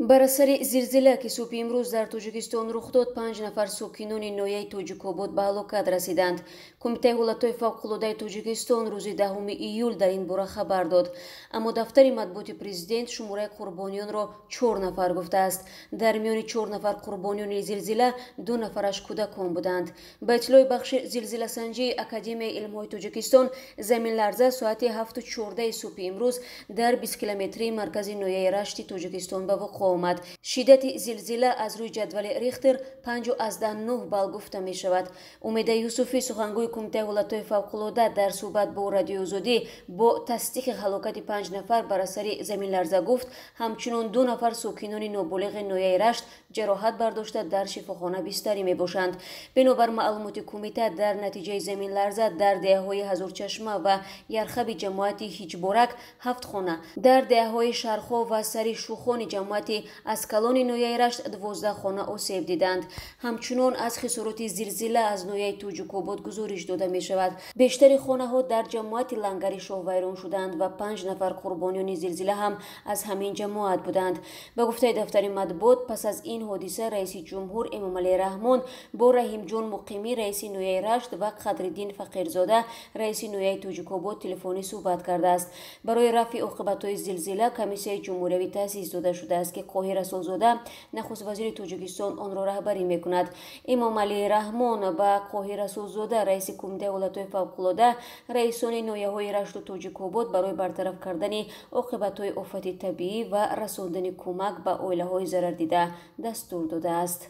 Бар асари зилзила, ки субҳи имрӯз дар Тоҷикистон рух дод, 5 нафар сокинони ноҳияи Тоҷикобод ба ҳалокат расиданд. Кумитаи ҳолатҳои фавқулодаи Тоҷикистон рӯзи 10 июл дар ин бора хабар дод. Аммо дафтари матбуоти президент шумораи қурбониёнро 4 нафар гуфтааст. Дар миёни 4 нафар қурбониёни зилзила 2 нафараш кӯдакон буданд. Ба иттилои бахши зилзиласанҷии Академияи илмҳои Тоҷикистон, заминларза соати 7:14 субҳи имрӯз дар 20 километрии маркази ноҳияи Рашти Тоҷикистон ба вуқӯъ омад. Шиддати зилзила аз рӯи ҷадвали Рихтер 5,9 балл гуфта мешавад. Умеда Юсуфӣ, сухангӯи Кумитаи ҳолатҳои фавқулода, дар суҳбат бо Радиои Озодӣ бо тасдиқи ҳалокати 5 нафар бар асари заминларза гуфт, ҳамчунон 2 нафар сокинони ноболиғи ноҳияи Рашт ҷароҳат бардошта дар шифохона бистарӣ мебошанд. Бинобар маълумоти кумита, дар натиҷаи заминларза дар деҳаҳои Ҳазорчашма ва Ярхаби ҷамоати Ҳиҷборак 7 хона, дар деҳаҳои Шархо ва Сари Шухони ҷамоати Аскалони ноҳияи Рашт 12 хона осеб диданд. Ҳамчунон аз хисороти зилзила аз ноҳияи Тоҷикобод гузориш дода мешавад. Бештари хонаҳо дар ҷамоати Лангари Шоҳ вайрон шуданд ва 5 нафар қурбониёни зилзила ҳам аз ҳамин ҷамоат буданд. Ба гуфтаи дафтари матбуот, пас аз ин ҳодиса раиси ҷумҳур Эмомалӣ Раҳмон бо Раҳимҷон Муқимӣ, раиси ноҳияи Рашт, ва Қадриддин Фақирзода, раиси ноҳияи Тоҷикобод, телефонӣ суҳбат кардааст. Барои рафъи оқибатҳои зилзила комиссияи ҷумҳуриявӣ таъсис дода шудааст, ки Қоҳир Расулзода, нахуствазири Тоҷикистон, онро раҳбарӣ мекунад. Эмомалӣ Раҳмон ба Қоҳир Расулзода, раиси Кумитаи ҳолатҳои фавқулода, раисони ноҳияҳои Рашту Тоҷикобод барои бартараф кардани оқибатҳои офати табиӣ ва расондани кӯмак ба оилаҳои зарардида дастур додааст.